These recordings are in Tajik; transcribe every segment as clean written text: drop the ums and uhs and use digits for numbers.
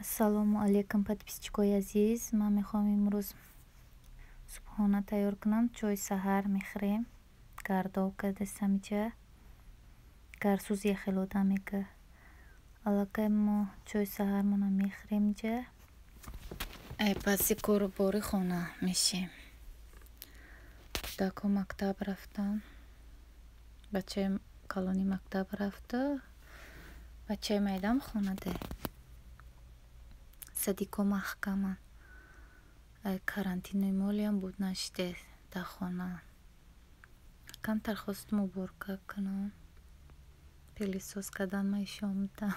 Ассалому алайкум, подписчикои азиз. Ман мехоҳам имрӯз субҳона тайёр кунам. Чойи саҳар мехӯрем. Гардоб кардастам иҷа. Гарсӯз яхел одам мека. Аллакай мо чойи саҳармона мехӯрем иҷа. Ай паси кору бори хона мешем. Кӯдакҳо мактаб рафтанд. Бачаи калонӣ мактаб рафту, бачаи майдам хонада. Садикҳо маҳкаманд. Ай карантинои молиам буд нашиде дар хона. Камтар хостум уборка кунам. Пылесос кардан ма ишомдам.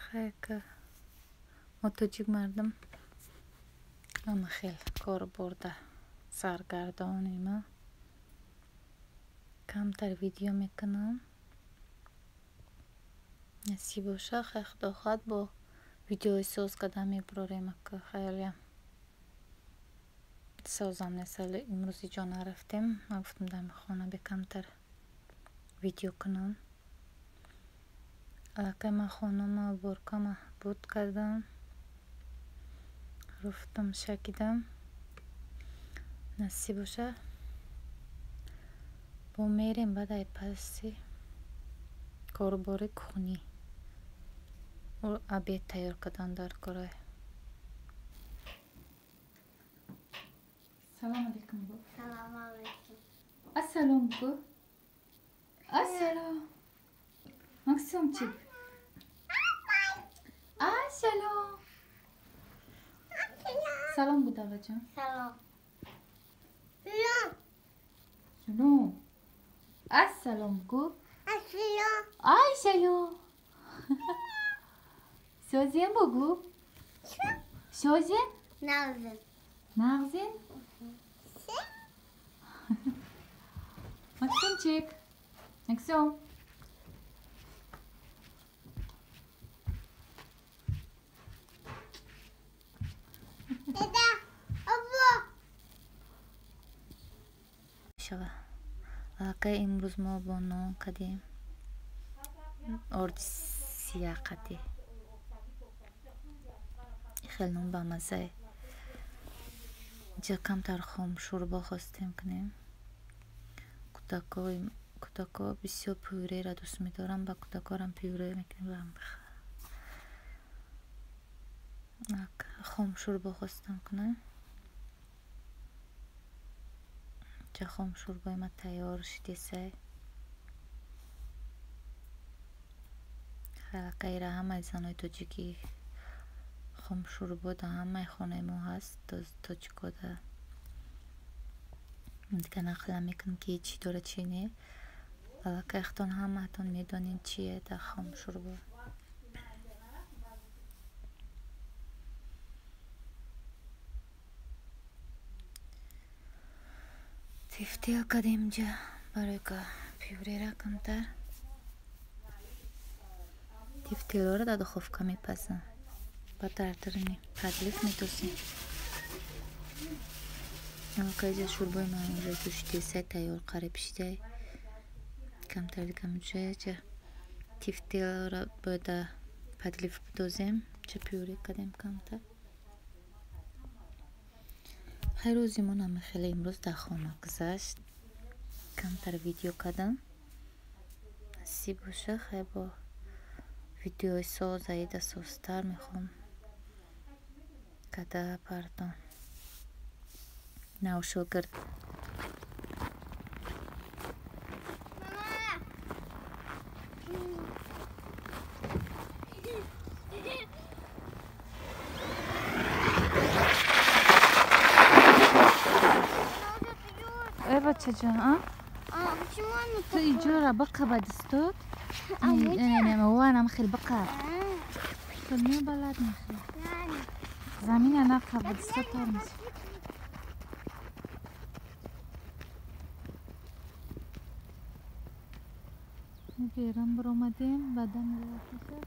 Хайка мо тоҷик мардум ҳама хел кору борда саргардонем. Камтар видео мекунам. Насиб боша, хай худо хоҳад бо видеои соз кардан мебурорем. Ака хаёлиам созам нест. Ҳали имрӯз иҷо нарафтем. Ман гуфтам дар хона бекамтар видео кунам. Аллакай ман хонама уборкама буд кардам. Руфтам шакидам. Насиб боша бо мерем баъд ай паси корубори кухнӣ. Обед тайёр кардан дар корай. Салом алейкум бу. Салом алейкум. Ассалом бу. Ассалом. Максимчик. Ассалом. Салом бу даваҷон. Салом. Салом. Ассалом бу. Ассалом. Ассалом. Созен бугу? Созен? Нағзен. Нағзен? Максимчик. Максим. Дада, або. Шава. Аллакай имрӯз мо бо нон кардем. Орди сияқатӣ. Хеле нон бамаззае. Инҷа камтар хом шӯрбо хостем кунем. Кӯдакҳо бисёр пюреро дӯст медоранд, ба кӯдакҳорам пюре мекунем. Хом шӯрбо хостам кунам. Инҷа хом шӯрбои ма тайёр шидесай. Аллакайра ҳамаи занои тоҷикӣ хом шӯрбо дар ҳамаи хонаи мо ҳаст, тоҷикода. Дига нақл намекунам ки чӣ дора чӣ не. Аллакай худтон ҳамаатон медонед чие дар хом шӯрбо. Тефтел кардем инҷа барои пюрера камтар. Тефтелҳоро дар духовка мепазам. Баъд дар даруни подлив медозем. Аллакай инҷа шӯрбои ман уже ҷӯшидесай, тайёр қариб шидай. Камтар дига меҷӯяд. Тефтелҳоро бояд дар подлив бидозем. Инҷа пюре кардем камтар. Хай рӯзи мо намехеле имрӯз дар хона гузашт. Камтар видео кардам. Насиб боша, хай бо видеои соз аида созтар мехоҳам карда партон. Навшогирд. Эй бачаҷон, а? Ту иҷора биқаба дистод? Ванам хел биқаб. Ту мебалад мехел. Замина нақаба дистод тор мешавад. Берам баромадем, баъдан мерафтем.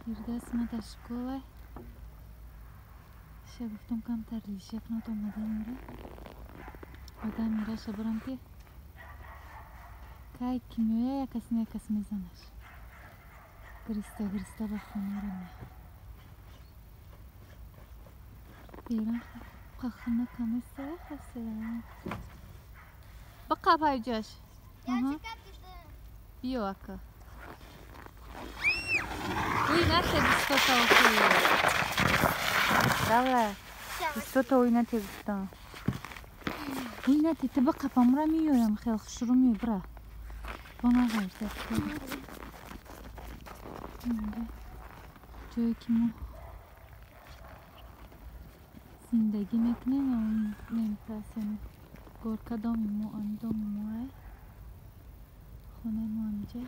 Фирдавс ма дар школа. Ша гуфтам камтар реша кунад омадем мера. Баъдан мераша бурам ки кай ки меояд як кас не як кас мезанаш. Гириста гириста ба хона рамем. Берун хона каместа хаста. Бақаб ҳайҷаш. Биё ака. Уй нате бистота охи. Давла. Бистота уй нате гуфтам. Уй нате ту бақаб амра меоям хел хушрӯ меои бира. Бона ғайрта. Ҷое ки мо зиндагӣ мекунем, мемтасем. Горка доми мо, ан доми мо, хонаи мо амҷа.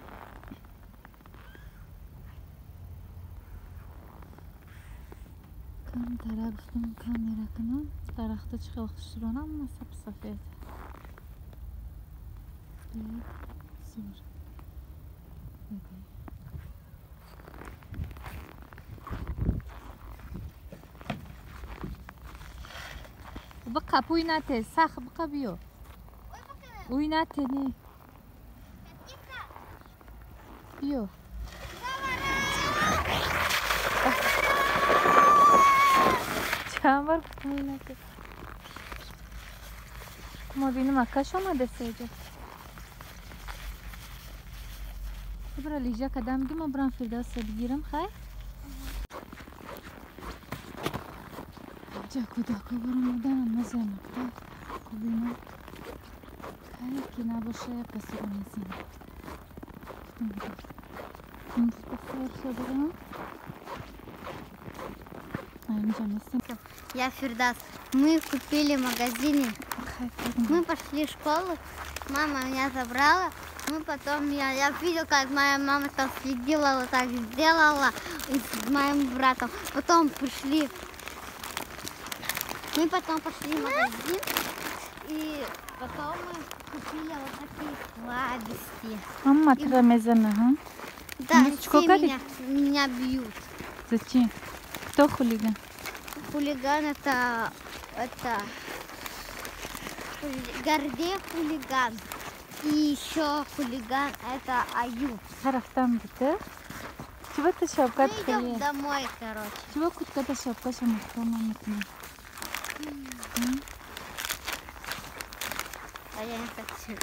Кам тара гуфтам камера кунам, дарахта чӣ хел хушрӯнам, ма саб сафед. Зур. Бақаб уй нате, сах бақаб биё. Уй нате не. Биё. Чанд бор гуфтам уй нате. Ма бинам акаш омада сеҷа. Бира лижа кадам ги, ма бирам Фирдавса бигирам, хай? Ҷа кӯдако баромадан намози мактаб кубинам. Кай ки набоша як касиро мезанам. Имрӯз ба сар шудам. Инҷа нестем. Я Фирдавс. Мы купили в магазине. Мы пошли в школу. Мама меня забрала. Мы потом, я видел, как моя мама там следила, вот так сделала с моим братом. Потом пришли. Мы потом пошли в магазин, и потом мы купили вот такие сладости. Мама, ты мезана, ха? Да, все меня бьют. Зачем? Кто хулиган? Хулиган это Гордей хулиган. И еще хулиган это Аюб. Тарафтам где? Чего ты шапка? Мы идем домой, короче. Чего кутка-то шапка шамахта мама? А я не хочу.